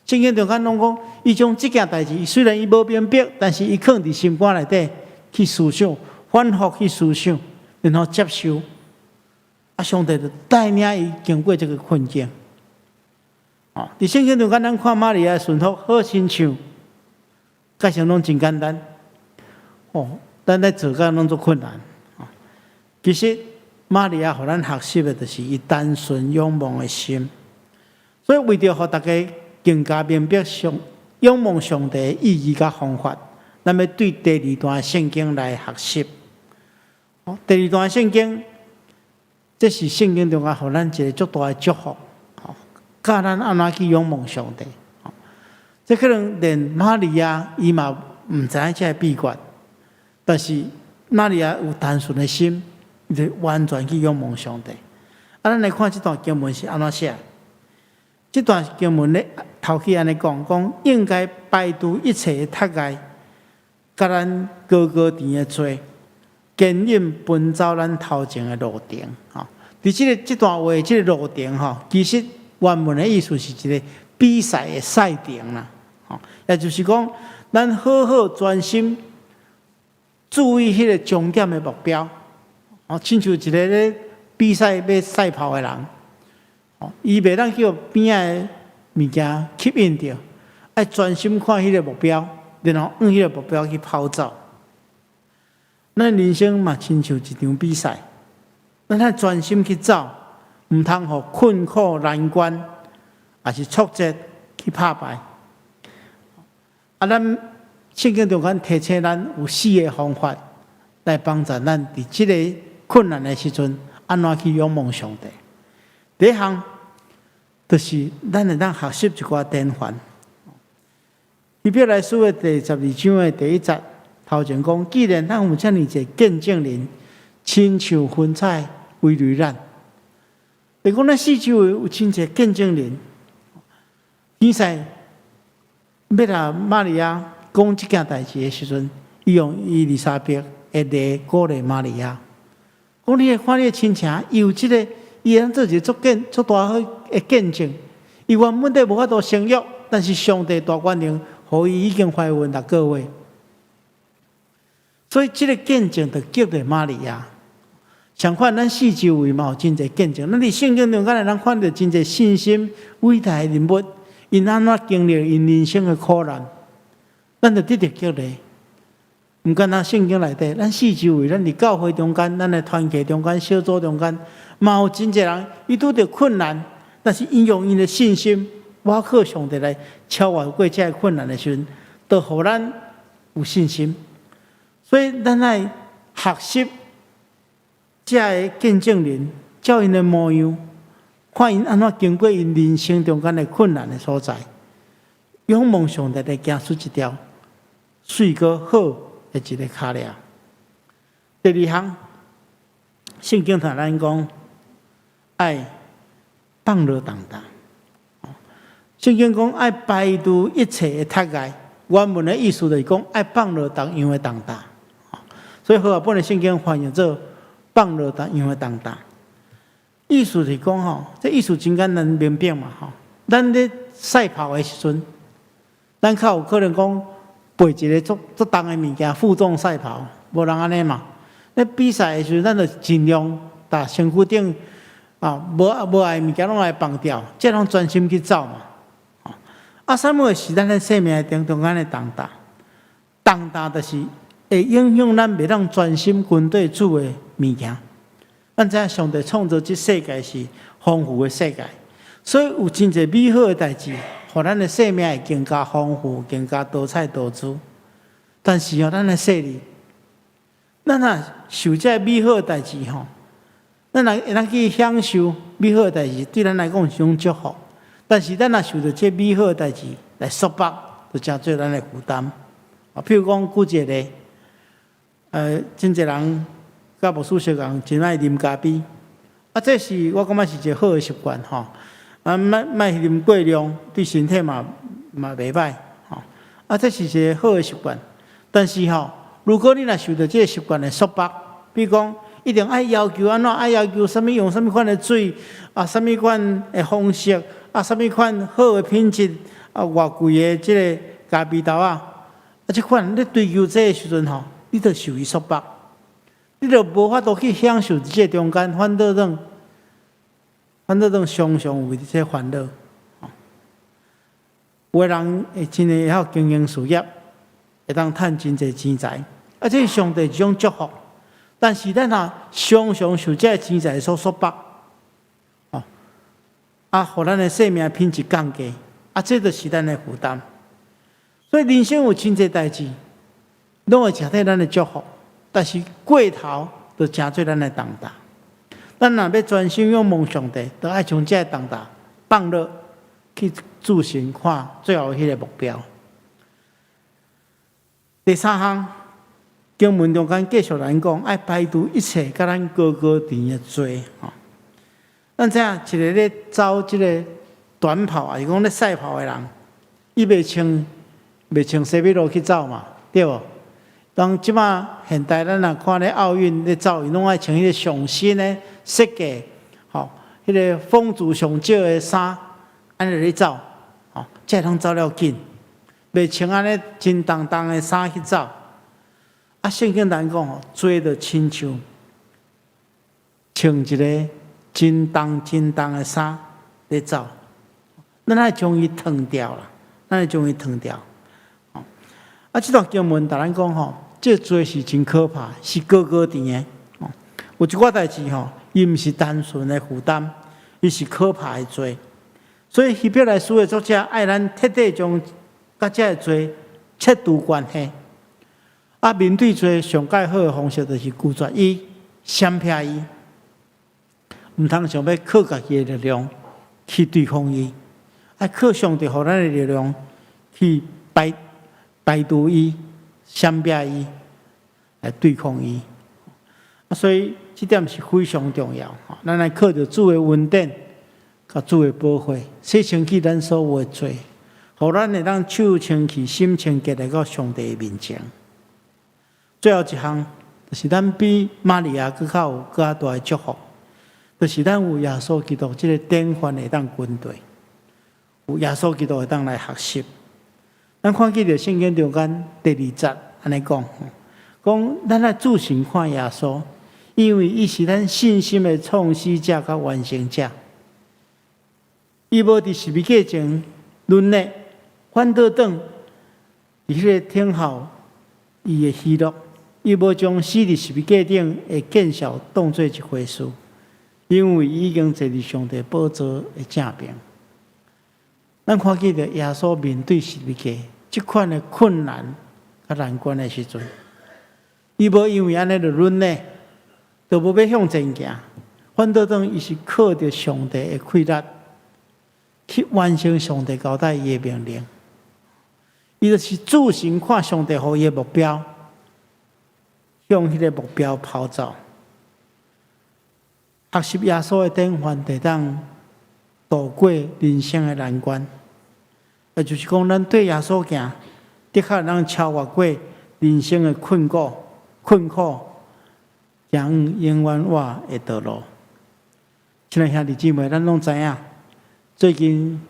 聖經中間攏講，伊將這件代誌雖然伊無明白，但是伊囥佇心肝內底去思想，反覆去思想，然後接受。啊，上帝就帶領伊經過這個困境。哦，佇聖經中間，咱看瑪利亞順服好親像，蓋想攏真簡單。哦，咱咧做甲攏足困難。其實瑪利亞予咱學習的，就是伊單純仰望的心。所以為著予大家更加明白上仰望上帝的意義佮方法，咱欲對第二段聖經來學習。第二段聖經，這是聖經中間予咱一個足大的祝福，教咱按怎去仰望上帝。這可能連瑪利亞伊嘛毋知影這个秘訣，但是瑪利亞有單純的心，伊就完全去仰望上帝。啊，咱來看這段經文是按怎寫？這段經文咧頭起按呢講，講應該排除一切的窒礙，佮咱高高懸的罪，堅忍奔走咱頭前的路程。吼，佇這段話，這个路程吼，其實原文的意思是一個比賽的賽程啦。吼，也就是講，咱好好專心注意彼個終點的目標。哦，親像一個咧比賽欲賽跑的人，哦，伊袂當去予邊仔的物件吸引著，愛專心看彼个目標，然後向彼个目標去跑走。咱人生嘛，親像一場比賽，咱愛專心去走，毋通予困苦難關，抑是挫折去拍敗。啊，咱聖經中間提醒咱有四个方法來幫助咱佇這个困難的時陣，按怎去仰望上帝。第一項就是咱會當學習一寡典範。希伯來書的第12章的第一節，頭前講，既然咱有遮爾濟見證人，親像雲彩圍圍咱。就講咱四周圍有真濟見證人，以賽欲共瑪利亞講這件代誌的時陣，伊用伊麗莎白的禮鼓勵瑪利亞，講你會看你的親情，伊有這个，伊會當做一个足見足大好的見證。伊原本底無法度生育，但是上帝大權能，予伊已經懷孕六個月。所以這个見證就激勵瑪利亞。相反，咱四周圍嘛有真濟見證。咱佇聖經中間，咱看著真濟信心偉大的人物，𪜶按怎經歷𪜶人生的苦難，咱就得著激勵。毋干焦聖經內底，咱四周圍，咱佇教會中間，咱的團契中間、小組中間，嘛有真濟人，伊拄著困難，但是𪜶用𪜶的信心，倚靠上帝來超越過這个困難的時陣，就予咱有信心。所以，咱愛學習這个見證人，照𪜶的模樣，看𪜶按怎經過𪜶人生中間的困難的所在，仰望上帝來行出一條媠閣好的一个跤跡。第二項，聖經同咱講，愛放落重擔。聖經講愛排除一切的窒礙，原文的意思就是講愛放落逐樣的重擔。所以和合本的聖經翻譯做放落逐樣的重擔。意思是講吼，這意思真簡單明白嘛吼。咱咧賽跑的時陣，咱較有可能講背一个足足重的物件負重賽跑，無人按呢嘛。咧比賽的時陣，咱就盡量逐身軀頂啊，無無愛的物件攏愛放掉，這攏專心去走嘛。啊，啥物是咱咧生命中中間的重擔？重擔就是會影響咱袂當專心跟綴主的物件。咱知影上帝創造這世界是豐富的世界，所以有真濟美好的代誌，予咱的生命會更加豐富、更加多彩多姿。但是哦，咱的細膩，咱若受這美好的代誌吼，咱若會當去享受美好的代誌，對咱來講是一種祝福。但是咱若受著這美好的代誌來束縛，就成做咱的負擔。啊，譬如講，舉一個例，真濟人佮牧師相仝，真愛啉咖啡。啊，這是我感覺是一個好的習慣吼。啊，莫莫啉過量，對身體嘛嘛袂歹吼。啊，這是一個好的習慣。但是吼，如果你若受著這個習慣的束縛，比如講，一定愛要求按怎，愛要求啥物用啥物款的水，啊，啥物款的方式，啊，啥物款好的品質，啊，偌貴的這个咖啡豆仔，啊，這款你追求這个時陣吼，你就受伊束縛，你就無法度去享受這中間，反倒轉常常為這煩惱。有的人會真會曉經營事業，會當趁真濟錢財，啊，這是上帝一種祝福。但是咱若常常受這个錢財所束縛，哦，啊，予咱的生命品質降低，啊，這就是咱的負擔。所以人生有真濟代誌，攏會成做咱的祝福，但是過頭就成做咱的重擔。咱若欲專心仰望上帝，就愛將這个重擔放落去，注神看最後彼个目標。第三項，經文中間繼續來講，愛排除一切共咱高高懸的罪。吼，咱知影一个咧走這个短跑，抑是講咧賽跑的人，伊袂穿西米露去走嘛，對無？當這馬現代咱若看咧奧運咧走，伊攏愛穿彼个上新的設計，吼，彼个風阻上少的衫，按呢咧走，吼，才會當走了緊，袂穿按呢真重重的衫去走。啊，聖經來講吼，罪就親像穿一个真重真重的衫咧走，咱愛將伊脫掉啦，咱會將伊褪掉。啊，這段經文共咱講吼，這罪是真可怕，是高高甜的。有一寡代誌吼，伊毋是單純的負擔，伊是可怕的罪。所以希伯來書的作者愛咱徹底將佮這个罪切除關係。啊，面對罪上蓋好的方式就是拒絕伊、閃避伊，毋通想欲靠家己的力量去對抗伊，愛靠上帝予咱的力量去排除伊、閃避伊，來對抗伊。啊，所以這點是非常重要。咱來靠著主的恩典，佮主的寶血，洗清去咱所有的罪，予咱會當手清氣、心清潔來到上帝的面前。最後一項，就是咱比瑪利亞閣較有閣較大的祝福，就是咱有耶穌基督這个典範會當跟隨，有耶穌基督會當來學習。咱看見著聖經中間第二節按呢講，講咱愛注神看耶穌，因為伊是咱信心的創始者佮完成者。伊無佇十字架前忍耐，反倒轉佇彼个等候伊的喜樂。伊無將死佇十字架頂的見笑當做一回事，因為伊已經坐佇上帝寶座的正爿。咱看見著耶穌面對十字架這款的困難佮難關的時陣，伊無因為按呢就忍耐，就無欲向前行，反倒轉伊是靠著上帝的氣力去完成上帝交代伊的命令。伊就是注神看上帝予伊的目標，向彼个目標跑走。學習耶穌的典範，會當渡過人生的難關。也就是講，咱綴耶穌行，的確能超越過人生的困苦、困苦，行永遠活的道路。親愛兄弟姊妹，咱攏知影，最近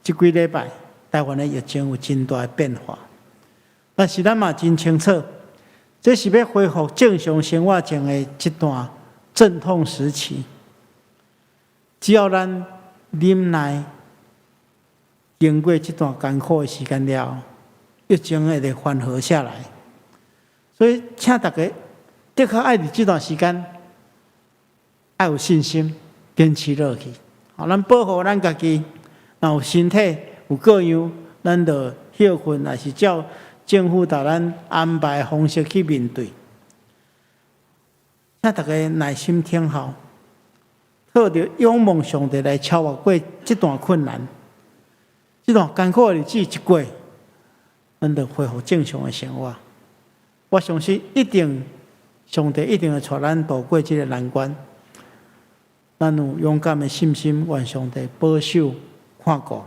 這幾禮拜，台灣的疫情有真大的變化，但是咱嘛真清楚，這是欲恢復正常生活前的這段陣痛時期。只要咱忍耐，經過這段艱苦的時間了，疫情會緩和下來。所以，請大家的確愛佇這段時間，愛有信心，堅持落去。好，咱保護咱家己，若有身體有各樣，咱就歇睏，抑是照政府共咱安排的方式去面對。請大家耐心等候，靠著仰望上帝來超越過這段困難，這段艱苦的日子一過，咱就恢復正常的生活。我相信一定，上帝一定會帶咱渡過這个難關。咱有勇敢的信心，願上帝保守看顧。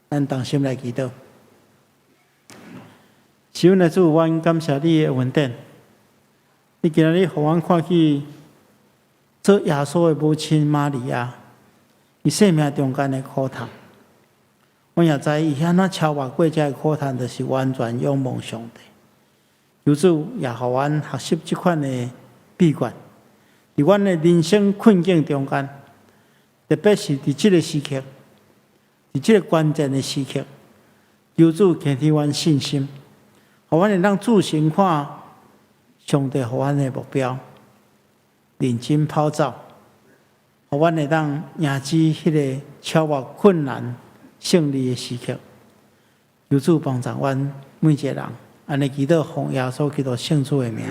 咱同心來祈禱。是阮的主，阮感謝你的恩典。你今仔日予阮看見做耶穌的母親瑪利亞，伊生命中間的苦痛。阮也知伊按怎超越過這个苦痛，就是完全仰望上帝。求主也予阮學習這款的秘訣，佇阮的人生困境中間，特別是佇這个時刻，佇這个關鍵的時刻，求主加添阮信心，予阮會當注神看上帝予阮的目標，認真跑走，予阮會當迎接彼个超越困難勝利的時刻。求主幫助阮每一个人，按呢祈禱奉耶穌基督聖主的名，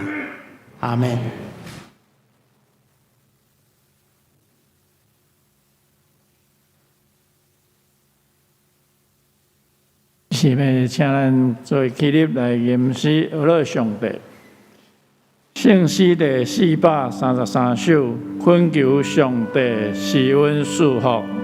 阿們。下面請咱做起立來吟詩，阿樂上帝。聖詩第433首，懇求上帝賜阮賜福。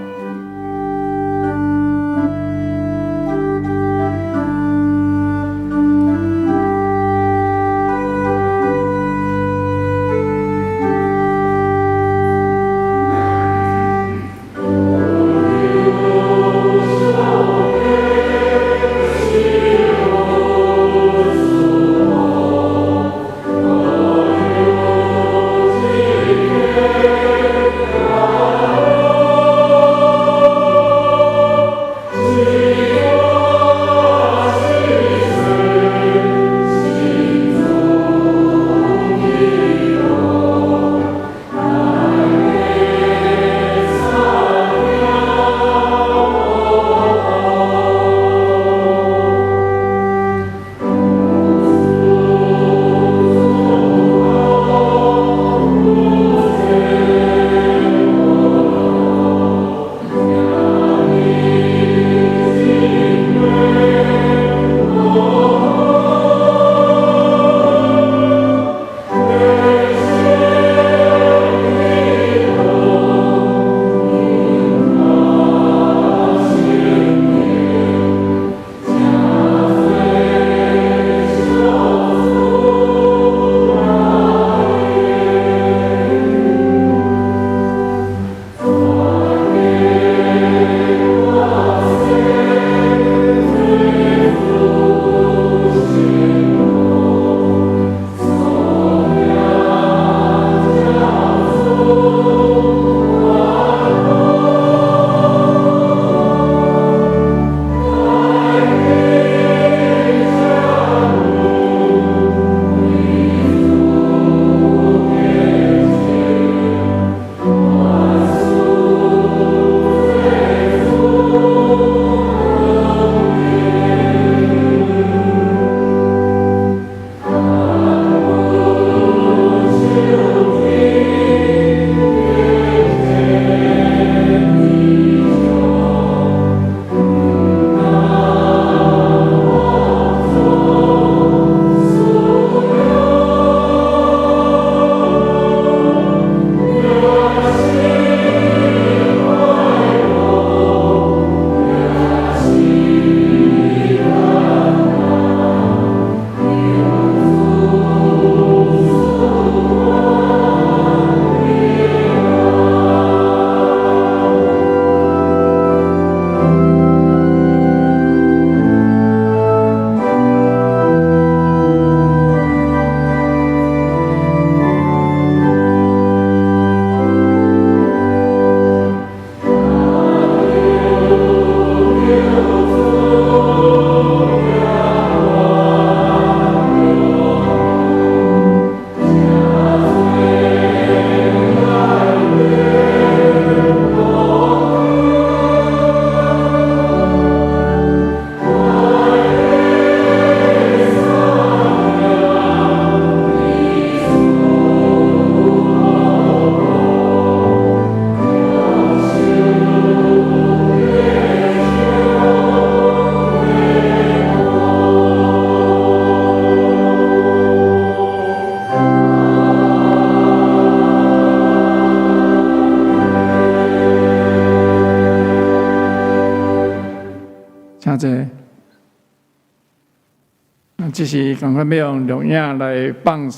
這是仝款欲用錄影來放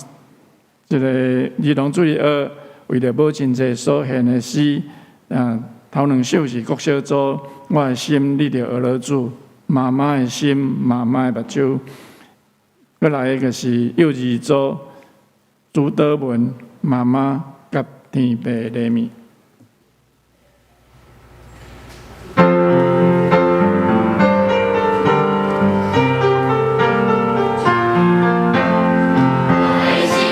這個兒童主日學，為著母親節所獻的詩。啊，頭兩首是國小組，我的心你著學落主，媽媽的心，媽媽的目睭。閣來一個是幼兒組，朱德文媽媽佮天父禮物。我的心。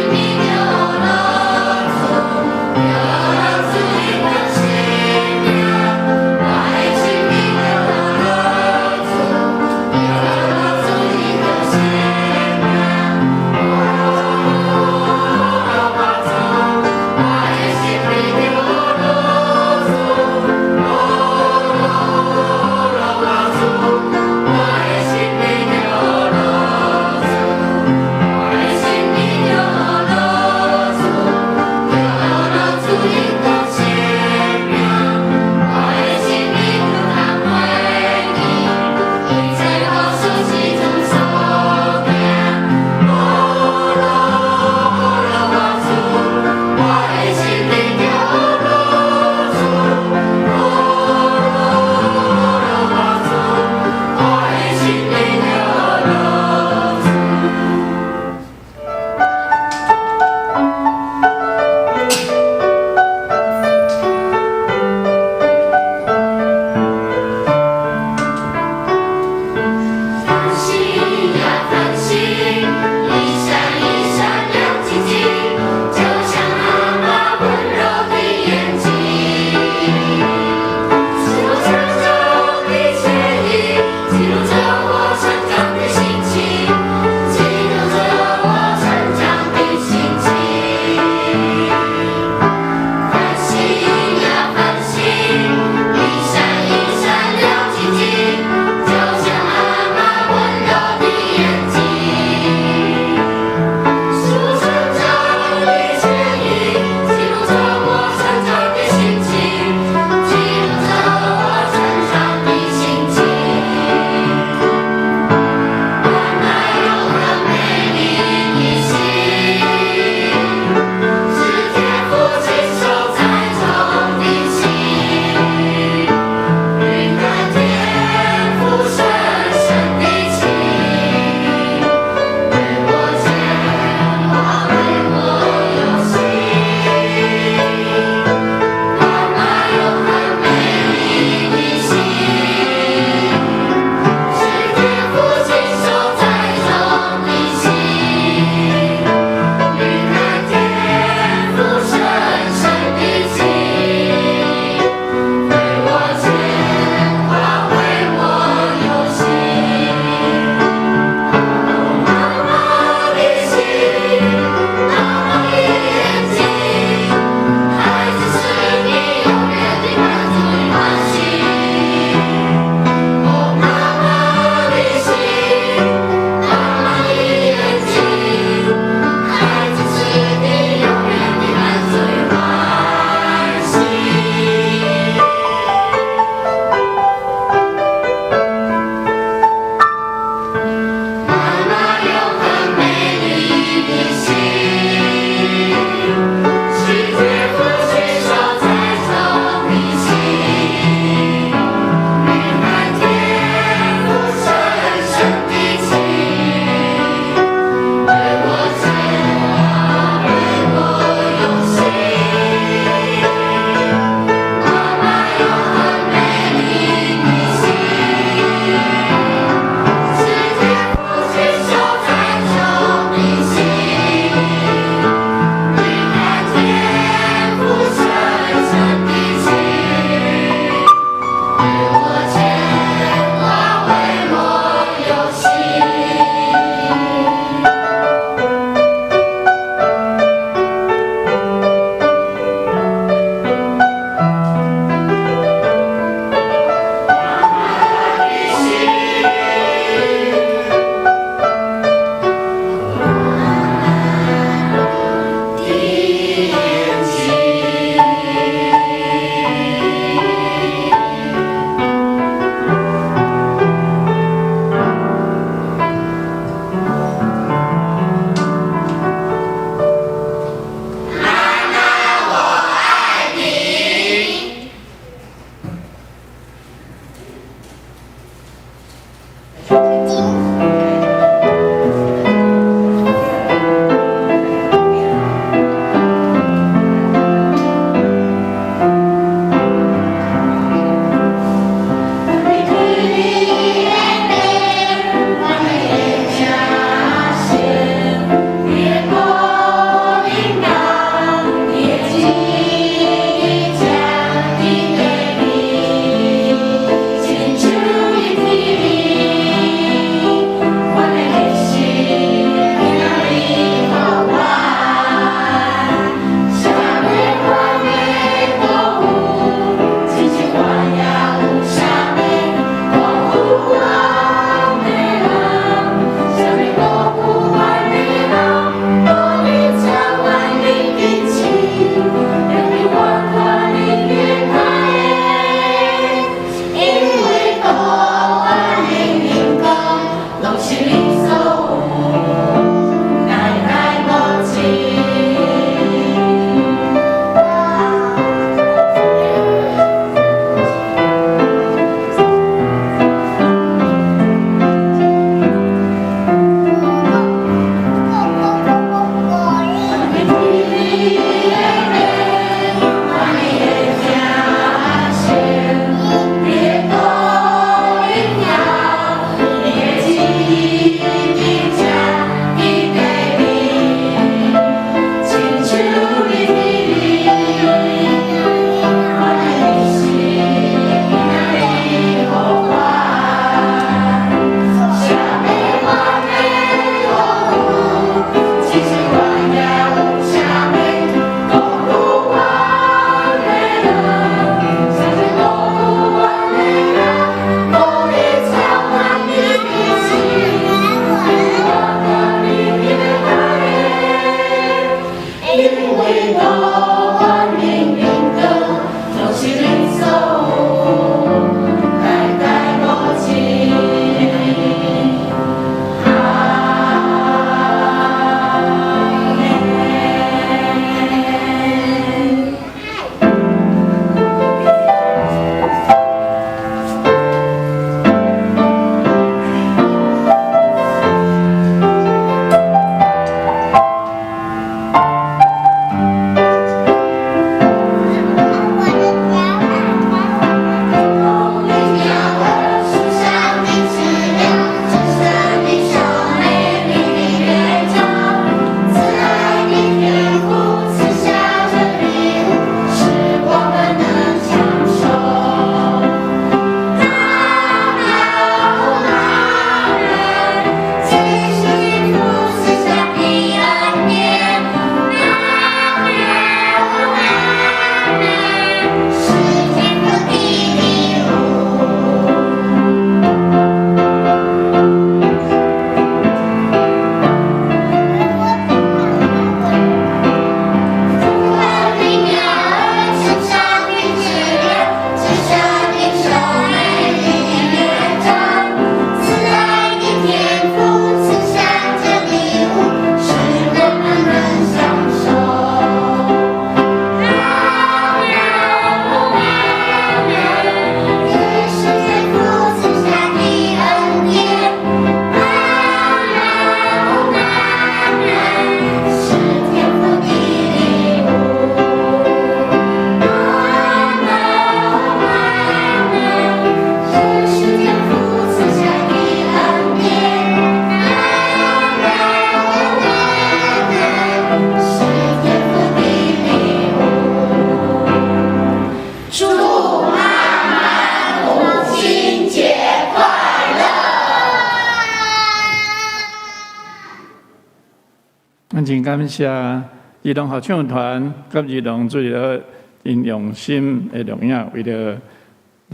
阮真感謝兒童合唱團佮兒童做了真用心的錄影，為著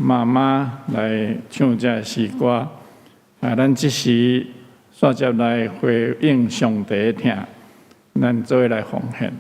媽媽來唱這个詩歌。啊，咱這時煞接來回應上帝的疼，咱做伙來奉獻。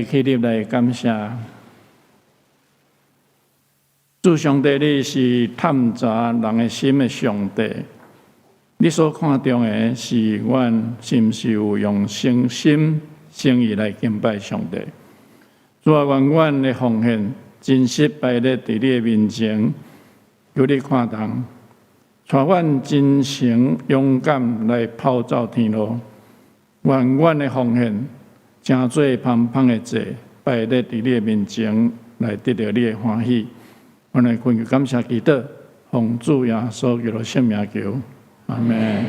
起立來感謝主上帝，你是探查人的心的上帝。你所看重的是阮是毋是有用誠心誠意來敬拜上帝。主啊，願阮的奉獻真實擺列佇你的面前，求你看重，帶阮真誠勇敢來拋走天路。願阮的奉獻成做芳芳的祭，擺列佇你的面前，來得著你的歡喜。阮來懇求感謝祈禱，奉主耶穌基督聖名求，阿們。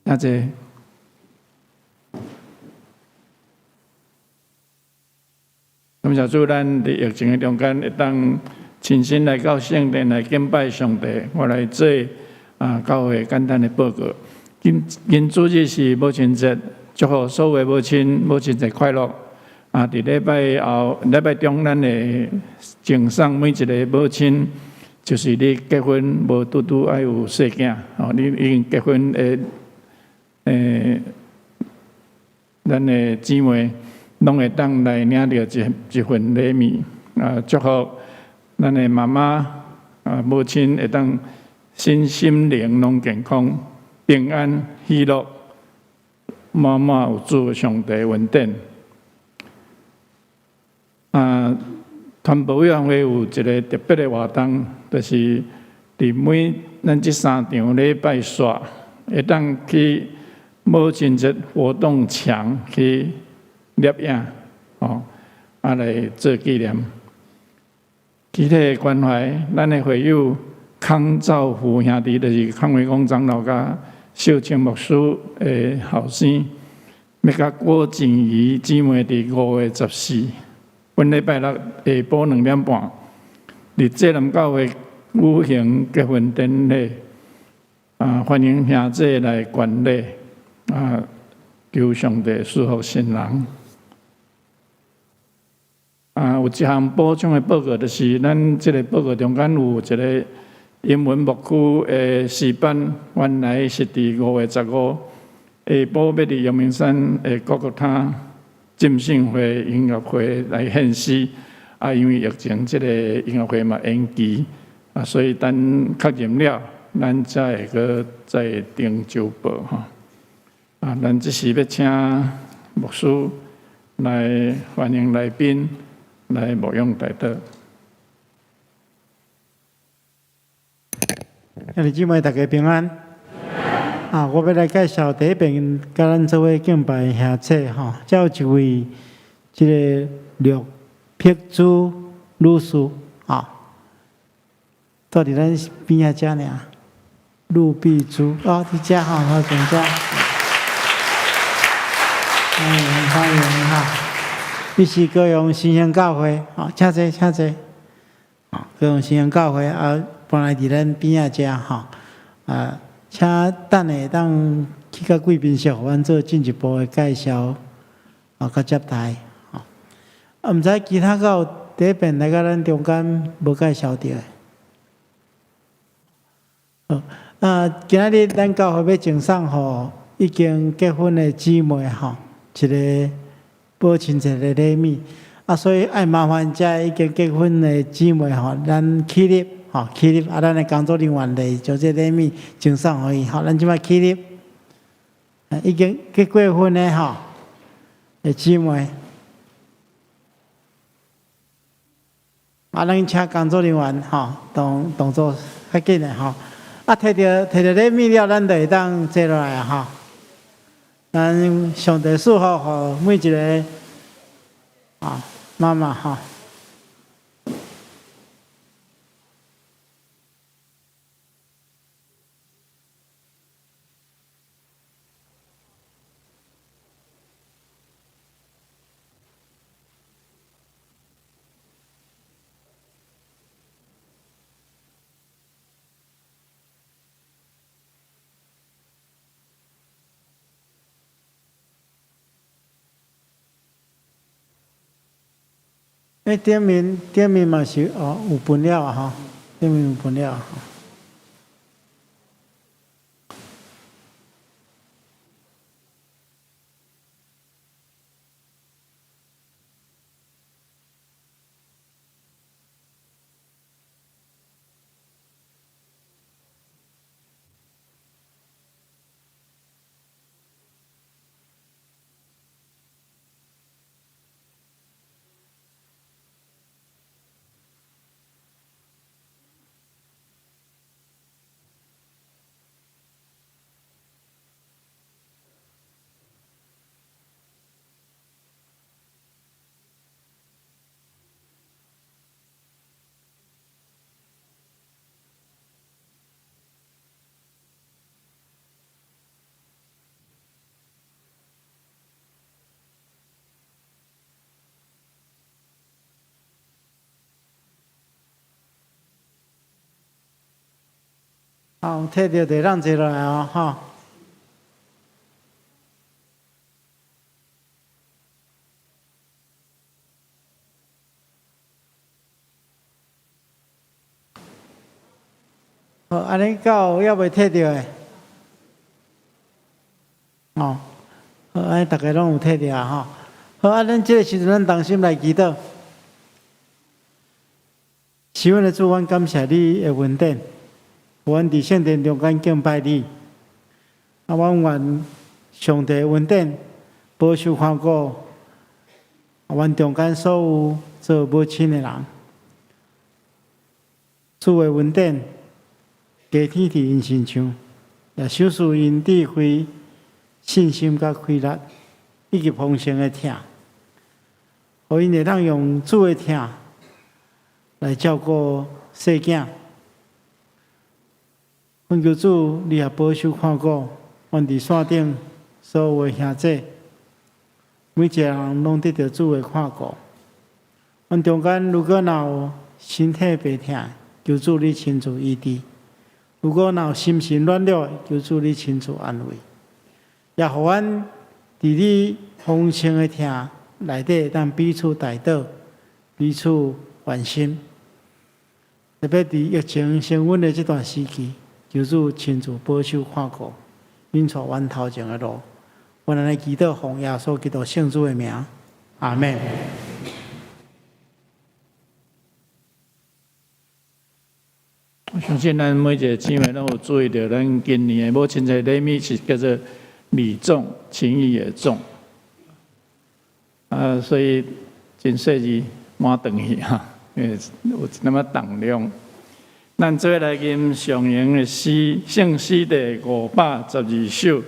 阿姐，感謝主，咱佇疫情的中間，會當親身來到聖殿來敬拜上帝。我來做教會簡單的報告。今今主日是母親節，祝福所有母親母親節快樂。啊，佇禮拜後禮拜中，咱會贈送每一个母親，就是你結婚無拄拄愛有細囝，哦，你已經結婚的。咱的姊妹攏會當來領著一份禮物，啊，祝福咱的媽媽啊母親會當身心靈攏健康、平安、喜樂。滿滿有主上帝恩典。啊，傳播委員會有一个特別的活動，就是佇每咱這三場禮拜煞，會當去母親節活動牆去攝影，哦，啊來做紀念。具體的關懷，咱的會友康兆福兄弟，就是康維公長老佮秀清牧師的後生，欲佮郭景儀姊妹佇5月14，本禮拜六下晡2點半，佇濟南教會舉行結婚典禮。啊，歡迎兄弟來觀禮，啊，求上帝賜福新人。啊，有一項補充的報告，就是咱這個報告中間有一个英文牧區的詩班，原來是佇5月15下晡欲佇陽明山的各個塔浸信會音樂會來獻詩，啊，因為疫情，這个音樂會嘛延期，啊，所以等確認了，咱才會閣再定周報吼。啊，咱這時欲請牧師來歡迎來賓來牧養代禱。兄弟姊妹，大家平安。啊，我欲來介紹第一遍，佮咱做伙敬拜的兄姐吼，這有一位這个陸碧珠女士啊，住佇咱邊仔遮爾。陸碧珠哦，佇遮吼，好，佇遮。嗯，歡迎哈。伊是高雄新興教會，哦，請坐，請坐。哦，高雄新興教會啊，搬來佇咱邊仔遮吼，啊，請等下當去到貴賓室，予阮做進一步的介紹，啊，佮接待，吼。啊，毋知其他閣有第一遍來到咱中間無介紹著的。好，啊，今仔日咱教會欲贈送予已經結婚的姊妹吼，一个母親節的禮物。啊，所以愛麻煩遮已經結婚的姊妹吼，咱起立，吼，起立，啊，咱的工作人員來將這禮物贈送予伊，吼，咱這擺起立，已經結過婚的吼的姊妹，啊，咱請工作人員吼，動作較緊的吼，啊，摕著禮物了，咱就會當坐落來啊，吼。咱上帝賜福予每一个啊媽媽吼。欸，頂面嘛是哦，有分了啊吼，頂面有分了吼。好，摕著就讓坐落來哦，吼。好，按呢敢有猶未摕著的？哦，好，按呢逐家攏有摕著啊，吼。好，啊，咱這个時陣，咱同心來祈禱。是阮的主，阮感謝你的恩典，予阮佇聖殿中間敬拜你。啊，阮願上帝恩典保守看顧，阮中間所有做母親的人，主的恩典加添佇𪜶身上，也賞賜𪜶智慧、信心佮氣力，以及豐盛的疼，予𪜶會當用主的疼來照顧細囝。懇求主，你也保守看顧，阮佇山頂所有的兄弟，每一个人攏得著主的看顧。阮中間如果若有身體病疼，求主你親自醫治；如果若有心神軟弱，求主你親自安慰。也予阮佇你豐盛的疼內底，會當彼此代禱、彼此關心。特別佇疫情升溫的這段時期，求主親自保守看顧，引帶阮頭前的路。阮按呢祈禱，奉耶穌基督聖子的名，阿們。我相信咱每一个姊妹攏有注意著，咱今年的母親節禮物是叫做禮重情義也重。啊，所以真細膩滿轉去哈，因為有那麼重量。咱做伙來吟上榮的詩，聖詩第512首，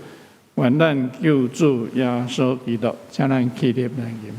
願咱救主耶穌基督，請咱起立來吟。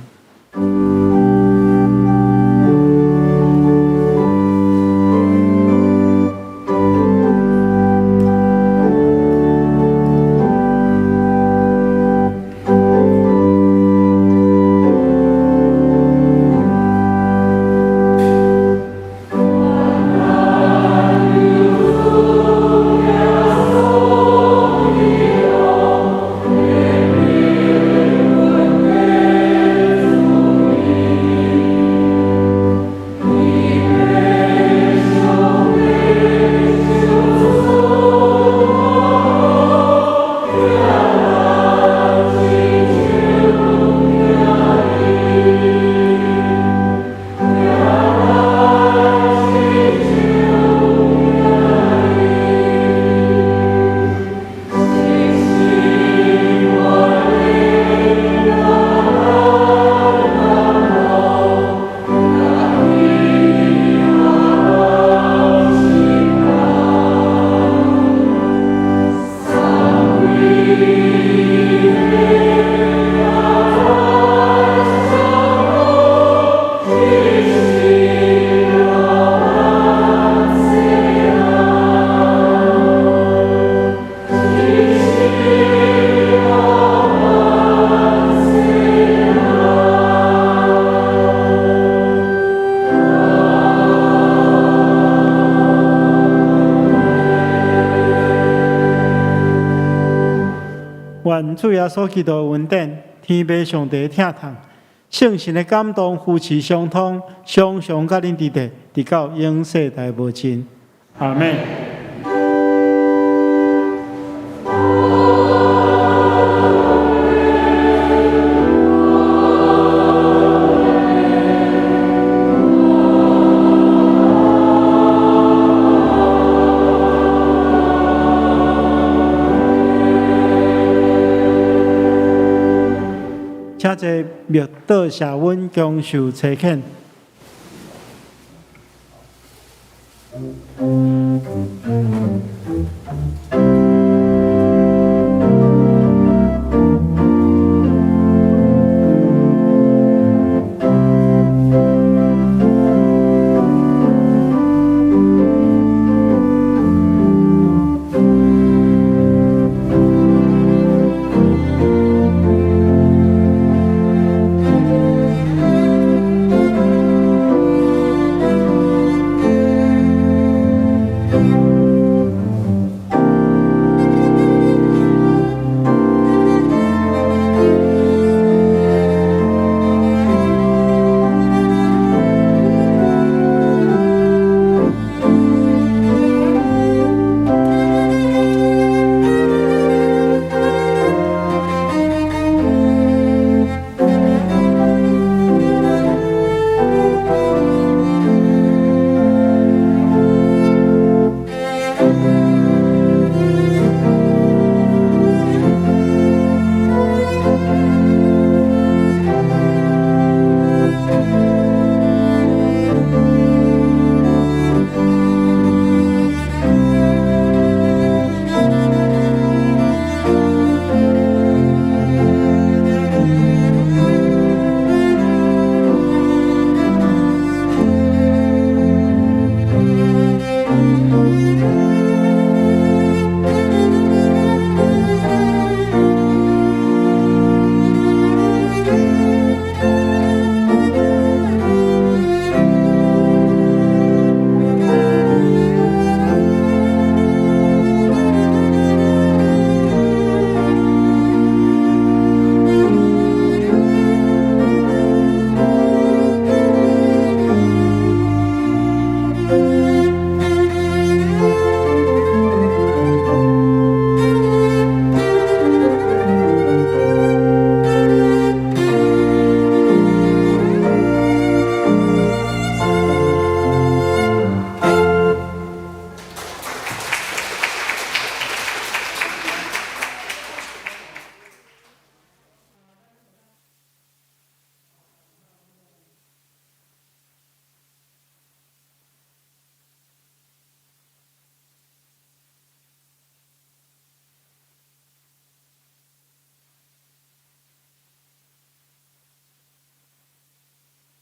願主耶穌基督的恩典，天父上帝的疼痛，聖神的感動，扶持相通，常常佮恁佇咧，直到永世代無盡。阿們。請坐默禱謝阮恭受差遣。